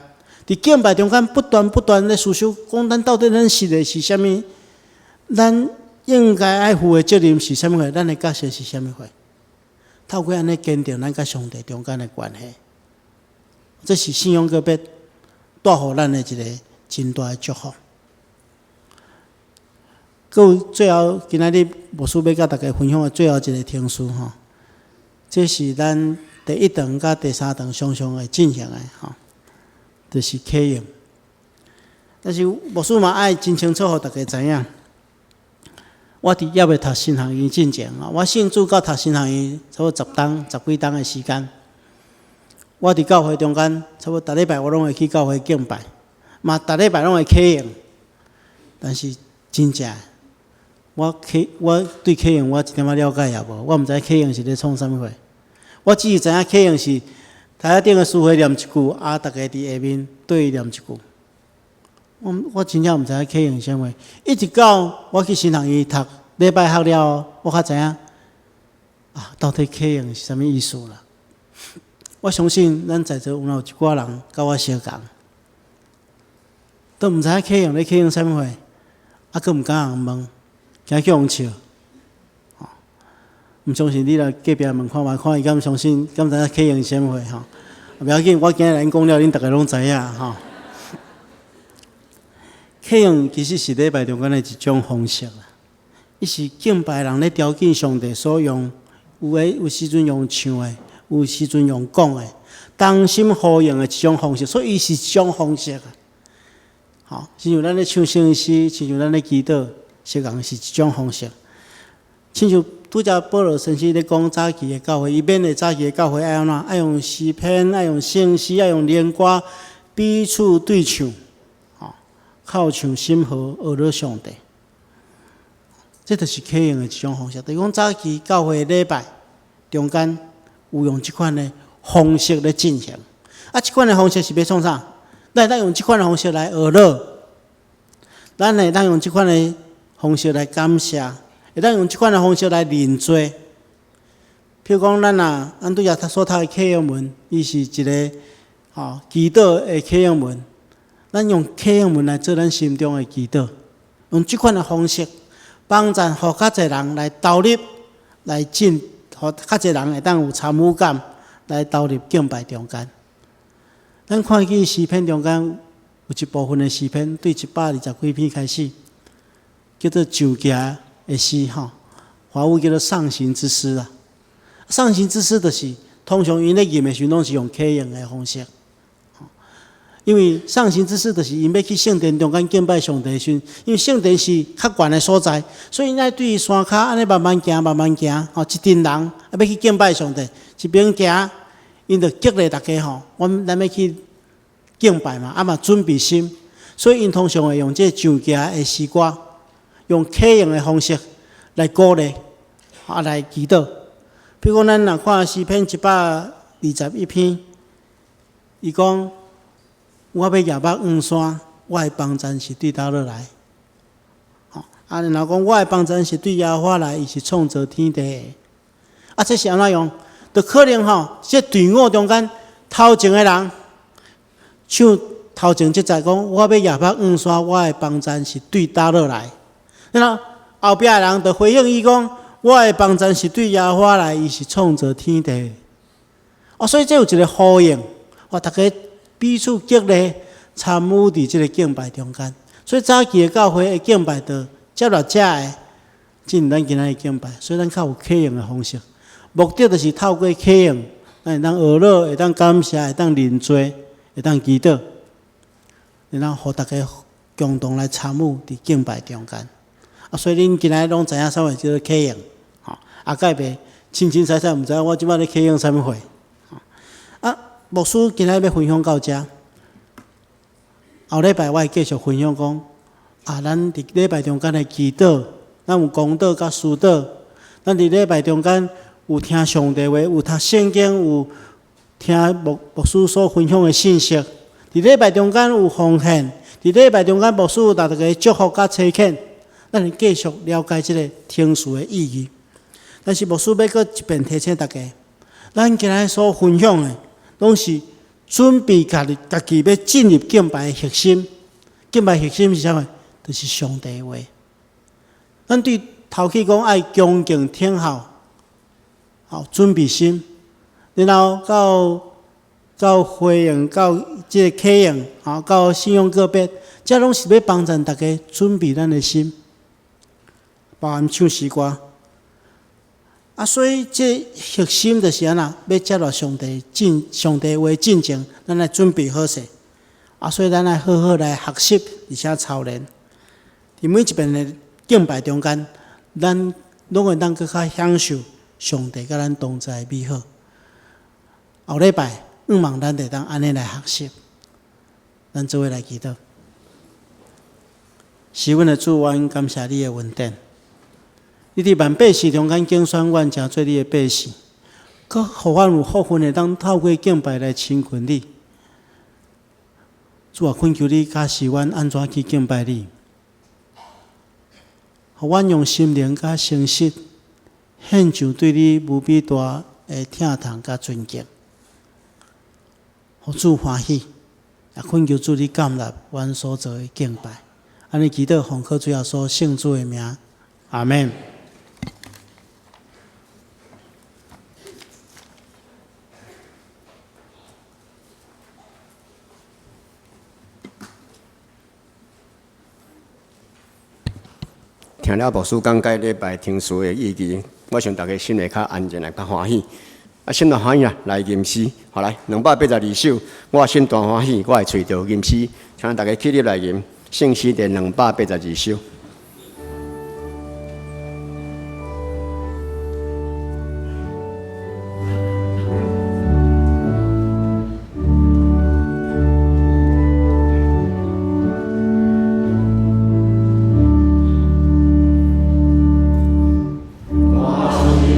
佇敬拜中間不斷不斷咧思想，講咱到底咱信的是啥物？咱應該愛負的責任是啥物貨？咱的角色是啥物貨？透過按呢堅定咱佮上帝中間的關係，這是信仰告白帶予咱的一个真大的祝福。閣有最後，今仔日牧師欲佮大家分享的最後一个程序吼，這是咱第一堂佮第三堂常常會進行的吼，就是啟用。但是牧師嘛愛真清楚，予大家知影，我佇猶未讀神學院進前啊，我信主到讀神學院差不多十冬、十幾冬的時間。我佇教會中間，差不多逐禮拜我攏會去教會敬拜，嘛逐禮拜攏會啟用。但是真正，我對啟用我一點仔了解也無，我毋知啟用是咧創啥物貨。我只是知影啟用是台仔頂的司會念一句，啊，逐家佇下面對伊念一句。我真正毋知影啟用是啥物，一直到我去神學院讀禮拜學了後，我才知影啊，到底啟用是啥物意思啦。我相信咱在座有若有一寡人佮我相仝，都毋知影啟用咧啟用啥物貨，啊，閣毋敢人問，驚去予人笑。毋相信你來隔壁問看覓，看伊敢相信，敢知影啟用是啥物貨吼？無要緊，我今日來講了，恁逐家攏知影吼。啟用其實是禮拜中間的一種方式啦，伊是敬拜人咧朝見上帝所用，有的有時陣用唱的，有時陣用講的，同心呼應的一種方式，所以伊是一種方式啊。吼，親像咱咧唱聖詩，親像咱咧祈禱，實仝是一種方式。親像拄才保羅先生咧講早期的教會，伊勉勵早期的教會愛按怎？愛用詩篇，愛用聖詩，愛用靈歌，彼此對唱，吼，口唱心和，學樂上帝。這就是啟用的一種方式。就是講早期教會禮拜中間有用這款的方式咧進行。啊，這款的方式是欲創啥？咱會當用這款的方式來學樂，咱會當用這款的方式來感謝，會當用這款的方式來認罪。譬譬如講，咱若咱拄才所讀的啟應文，伊是一个祈禱的啟應文。咱用啟應文來做咱心中的祈禱，用這款的方式幫助予較濟人來投入，來進，予較濟人會當有參與感，來投入敬拜中間。咱看見詩篇中間有一部分的詩篇，對120幾篇開始，叫做上行的詩吼，華語叫做上行之詩啦。上行之詩就是通常𪜶咧吟的時陣，攏是用啟應的方式。因為上行之詩就是𪜶欲去聖殿中間敬拜上帝的時陣，因為聖殿是較懸的所在，所以𪜶愛對山跤按呢慢慢行，慢慢行，吼，一陣人啊欲去敬拜上帝，一邊行，𪜶就激勵大家吼，阮咱欲去敬拜嘛，啊嘛準備心，所以𪜶通常會用這上行的詩歌，用啟應的方式來鼓勵，啊來祈禱。比如講，咱若看詩篇121篇，伊講，我欲舉目望山，我的幫贊是對佗落來？吼，啊，然後講我的幫贊是對耶和華來，伊是創造天地的。啊，這是按怎用？就可能吼，這隊伍中間頭前的人唱頭前這節講，我欲舉目望山，我的幫贊是對佗落來？然後後壁的人就回應伊講，我的幫贊是對耶和華來，伊是創造天地的。哦，所以這有一個呼應，哇，大家彼此激勵，參與佇這个敬拜中間。所以早期的教會的敬拜，就接納遮的進入咱今仔日敬拜。所以咱較有啟應的方式，目的就是透過啟應，咱會當學樂，會當感謝，會當認罪，會當祈禱，然後予大家共同來參與佇敬拜中間。啊，所以恁今仔日攏知影啥物叫做啟應，吼，啊，蓋袂清清楚楚，毋知影我這擺咧啟應啥物貨。啊，牧師今仔日欲分享到遮，後禮拜我會繼續分享講，啊，咱佇禮拜中間的祈禱，咱有公禱佮私禱，咱佇禮拜中間有聽上帝話，有讀聖經，有聽牧師所分享的信息。佇禮拜中間有奉獻，佇禮拜中間牧師有帶大家祝福佮差遣，咱會繼續了解這个程序的意義。但是牧師欲閣一遍提醒大家，咱今仔日所分享的，攏是準備家己家己欲進入敬拜的核心。敬拜核心是啥物？就是上帝話。咱對頭起講愛恭敬聽候，好準備心，然後到回應，到這个啟應，吼，到信仰告別，這攏是欲幫助大家準備咱的心，包含唱詩歌。啊，所以這核心就是按怎，欲接納上帝進上帝話進前，咱來準備好勢。啊，所以咱愛好好來學習，而且操練。佇每一遍的敬拜中間，咱攏會當閣較享受上帝佮咱同在的美好。後禮拜，向望咱會當按呢來學習。咱做伙來祈禱。是阮的主，阮感謝你的恩典。你佇萬百姓中間揀選阮，成做你的百姓，閣予阮有福分會當透過敬拜來親近你。主啊，懇求你教示阮按怎去敬拜你，予阮用心靈佮誠實獻上對你無比大的疼痛佮尊敬，予主歡喜，也懇求主你接納阮所做的敬拜。按呢祈禱，奉靠主耶穌聖子的名，阿們。聽了牧師講解禮拜程序的意義，我想大家心會較安靜，會較歡喜。啊，心大歡喜啊，來吟詩，好來，282首，我心大歡喜，我的喙著吟詩，請大家起立來吟聖詩第282首。我心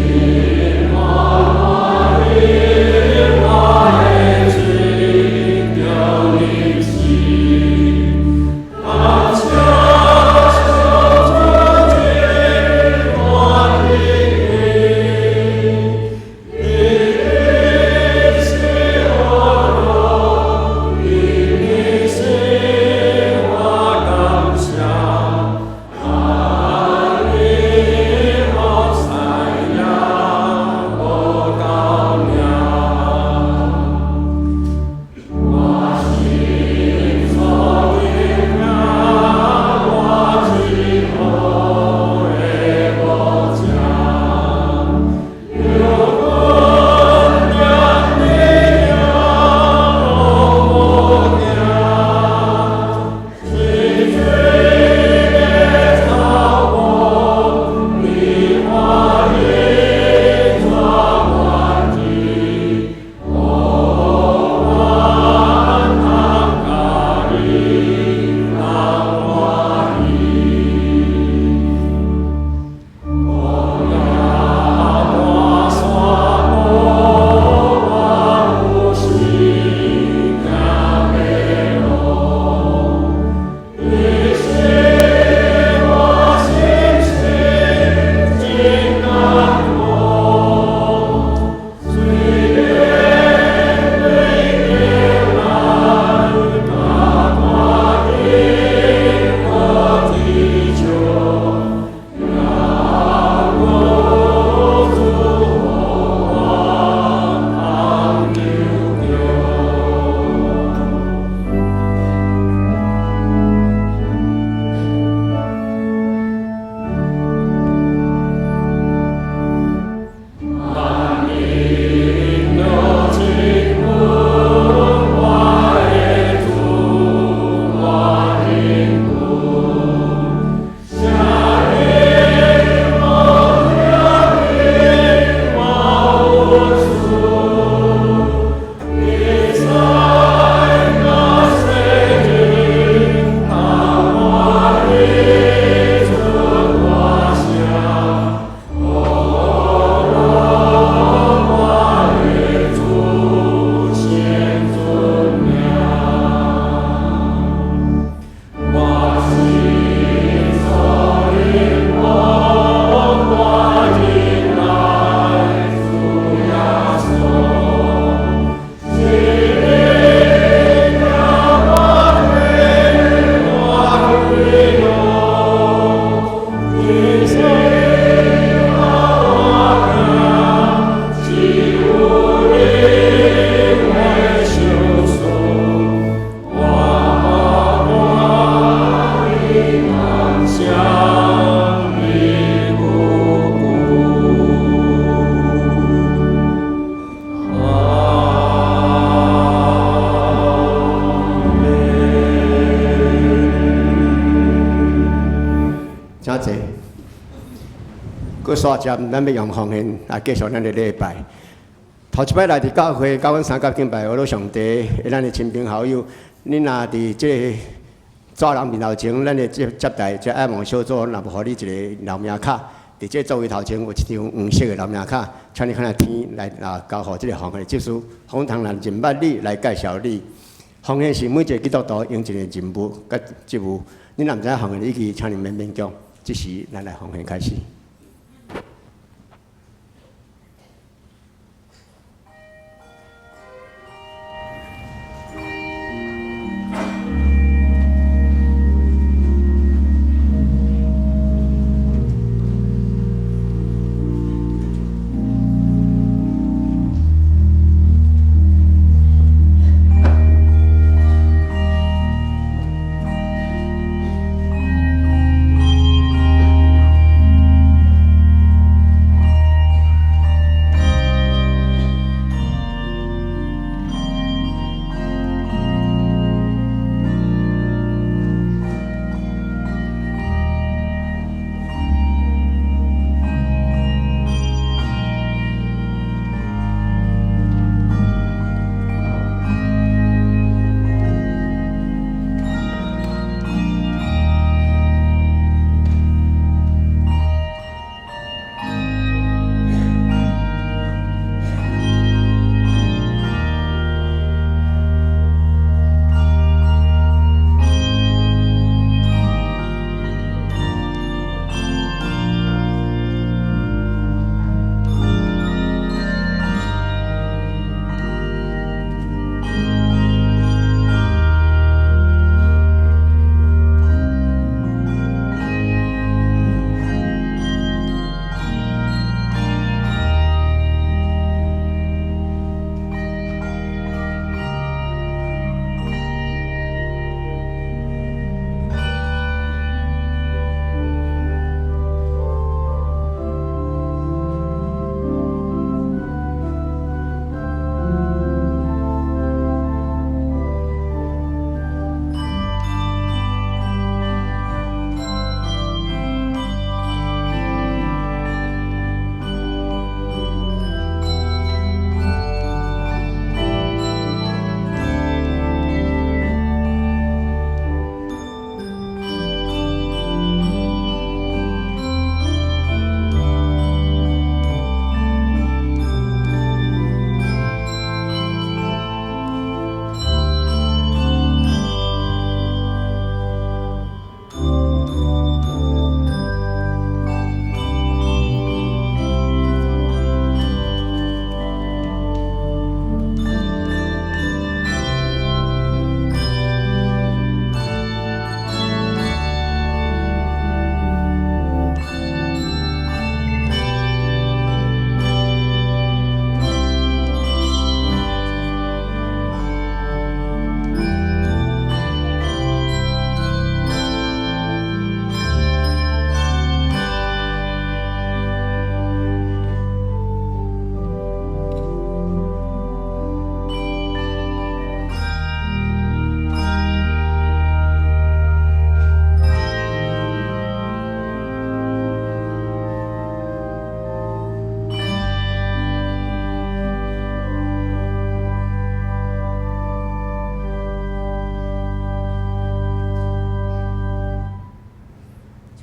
閣煞接，咱欲用奉獻來繼續咱的禮拜。頭一擺來佇教會，佮阮相佮敬拜，阿羅上帝，咱的親朋好友，你若佇這个走人面頭前，咱的接待這愛慕小組，若無予你一个留名卡，佇這座位頭前有一張黃色的留名卡，請你較若天來啊交予這个奉獻的執事，予通人認捌你來介紹你。奉獻是每一个基督徒應盡的任務佮職務。你若毋知影奉獻的意義，請你免勉強。這時，咱來奉獻開始。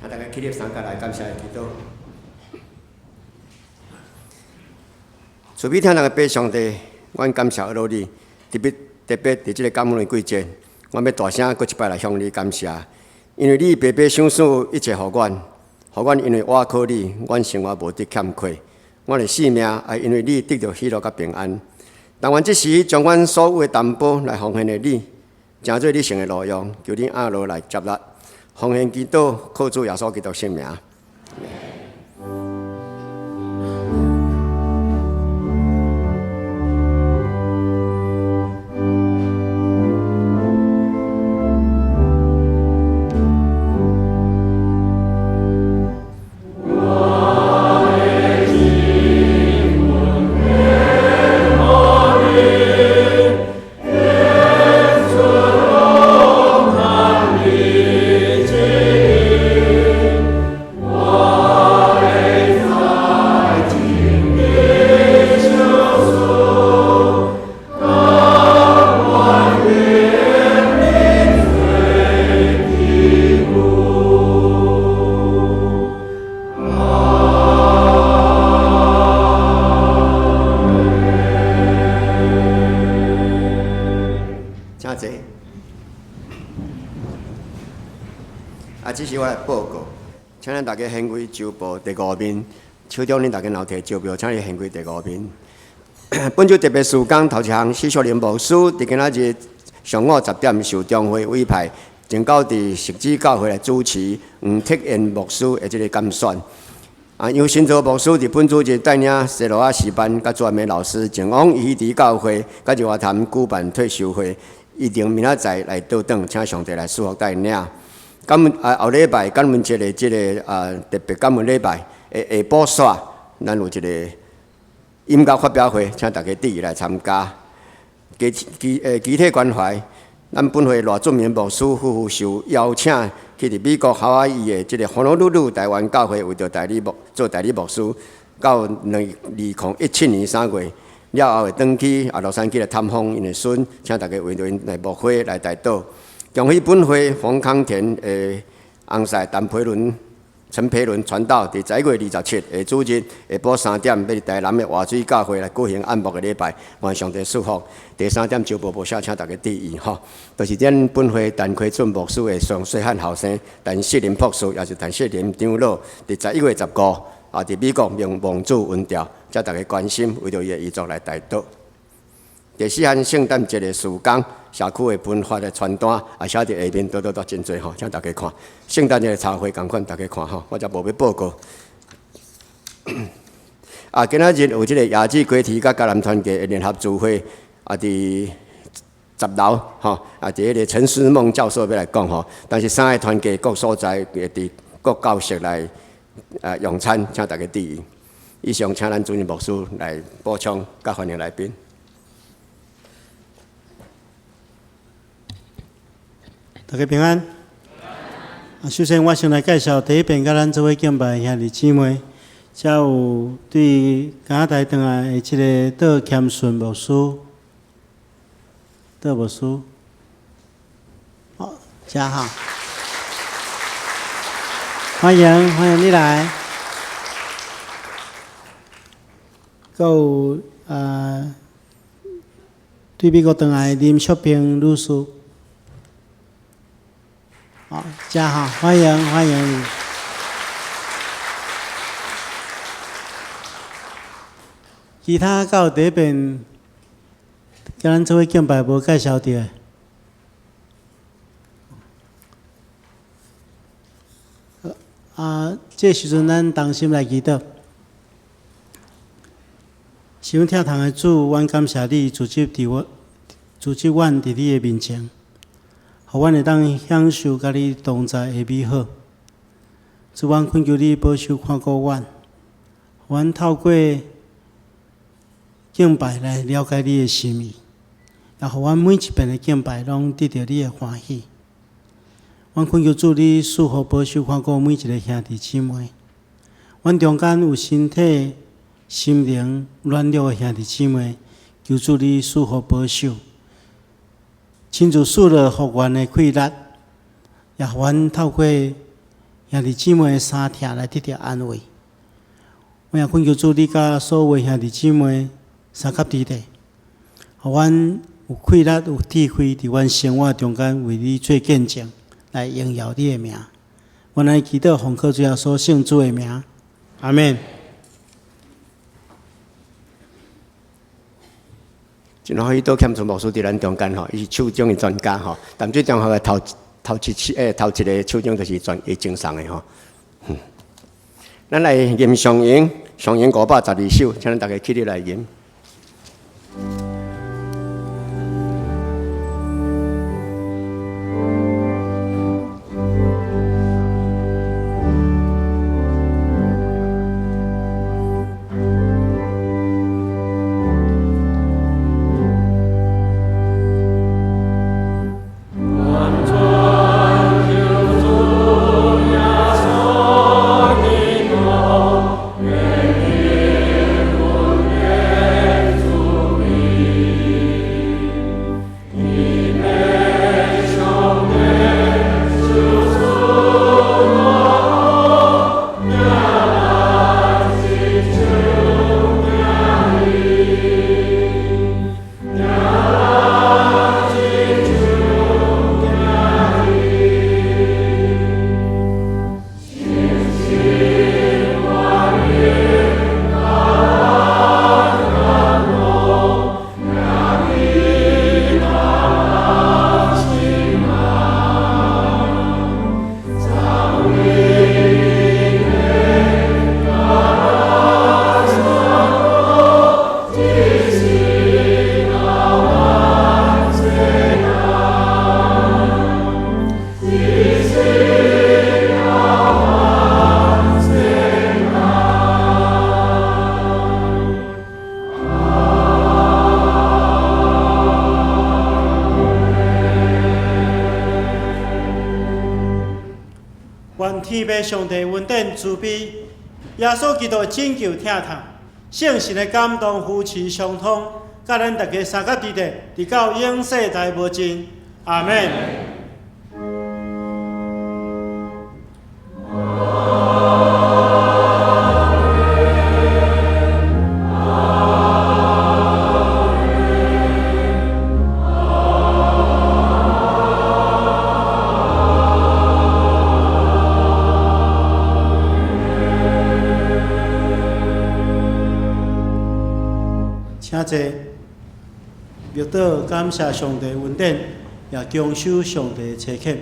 請大家起立相佮來感謝的祈禱。慈悲疼人的父上帝，阮感謝阿羅你，特別特別佇這个感恩的季節，阮欲大聲閣一擺來向你感謝，因為你白白賞賜一切予阮，予阮因為倚靠你，阮生活無得欠缺，阮的性命也因為你得著喜樂佮平安。但願這時將阮所有的擔保來奉獻予你，成做你聖的路用，求你按落來接納。奉獻祈禱，靠主耶穌基督聖名。我請咱大家掀開周報第五面，手中恁大家若有提周報，請你掀開第五面。本週特別事工頭一項，施淑玲牧師佇今仔日上午10點受中會委派，前到佇石子教會來主持黃鐵燕牧師的這个監選。啊，楊新洲牧師佇本主日帶領西羅亞詩班佮專門老師前往魚池教會佮日月潭舉辦退修會，一定明仔載來倒轉，請上帝來賜福帶領。感恩啊，後禮拜感恩節的這个啊特別感恩禮拜下下晡煞，咱有一个音樂發表會，請大家注意來參加。其其誒，肢體關懷，咱本會賴俊明牧師夫婦受邀請去佇美國夏威夷的這个honolulu台灣教會，為著代理牧做代理牧師，到2017年3月了後會轉去啊洛杉磯來探訪𪜶的孫，請大家為著𪜶來牧會來代禱。恭喜本會黃康田的翁婿陳培倫、陳培倫傳道，佇11月27下主日下晡3點，欲佇台南的活水教會來舉行按牧的禮拜，願上帝賜福。第三點周報無寫，請大家注意吼。就是咱本會陳奎俊牧師的上細漢後生陳世林博士，也是陳世林長老，佇11月15啊，佇美國名望主恩召，請大家關心，為著伊的遺囑來代禱。第四項聖誕節的事工，社區的分發的傳單也寫佇下面，倒倒倒真濟吼，請大家看。聖誕節的茶會仝款，大家看吼，我才無欲報告。啊，今仔日有這个亞姊雞啼佮嘉南團契的聯合聚會，啊，佇10樓吼，啊，佇彼个陳思夢教授欲來講吼。但是三个團契各所在會佇各教室來啊用餐，請大家注意。以上，請咱主任牧師來補充，佮歡迎來賓。大家平安。啊，首先我先來介紹第一遍佮咱做伙敬拜的兄弟姊妹，才有對加拿大轉來的這个杜謙順牧師，杜牧師，好，遮哈，歡迎歡迎你來。閣有啊，對美國轉來的林淑萍女士。好，遮好，歡迎歡迎你。其他閣有第一遍，佮咱做伙敬拜無介紹著的。啊，這時陣咱同心來祈禱。是阮疼痛的主，阮感謝你，組織佇我，組織阮佇你的面前。予阮會當享受佮你同在的美好。主，阮懇求你保守看顧阮，予阮透過敬拜來了解你的心意，也予阮每一遍的敬拜攏得著你的歡喜。阮懇求主你賜福保守看顧每一个兄弟姊妹。阮中間有身體、心靈軟弱的兄弟姊妹，求主你賜福保守。親自賜落復原的氣力，也予阮透過兄弟姊妹的相疼來得著安慰。我也懇求主，你佮所有兄弟姊妹相佮佇咧，予阮有氣力、有智慧，佇阮生活中間為你做見證，來榮耀你的名。阮來祈禱奉靠主耶穌聖子的名，阿們。真歡喜，杜謙順牧師佇咱中間吼，伊是手掌的專家吼。淡水中學的頭頭一次誒，頭一个手掌就是專伊贈送的吼。咱來吟上詠，上詠512首，請咱大家起立來吟。願昧上帝恩典慈悲，耶穌基督的拯救疼痛，聖神的感動扶持相通，佮咱大家相佮佇咧，直到永世代無盡。阿門。請坐，默禱感謝上帝恩典，也恭守上帝的差遣。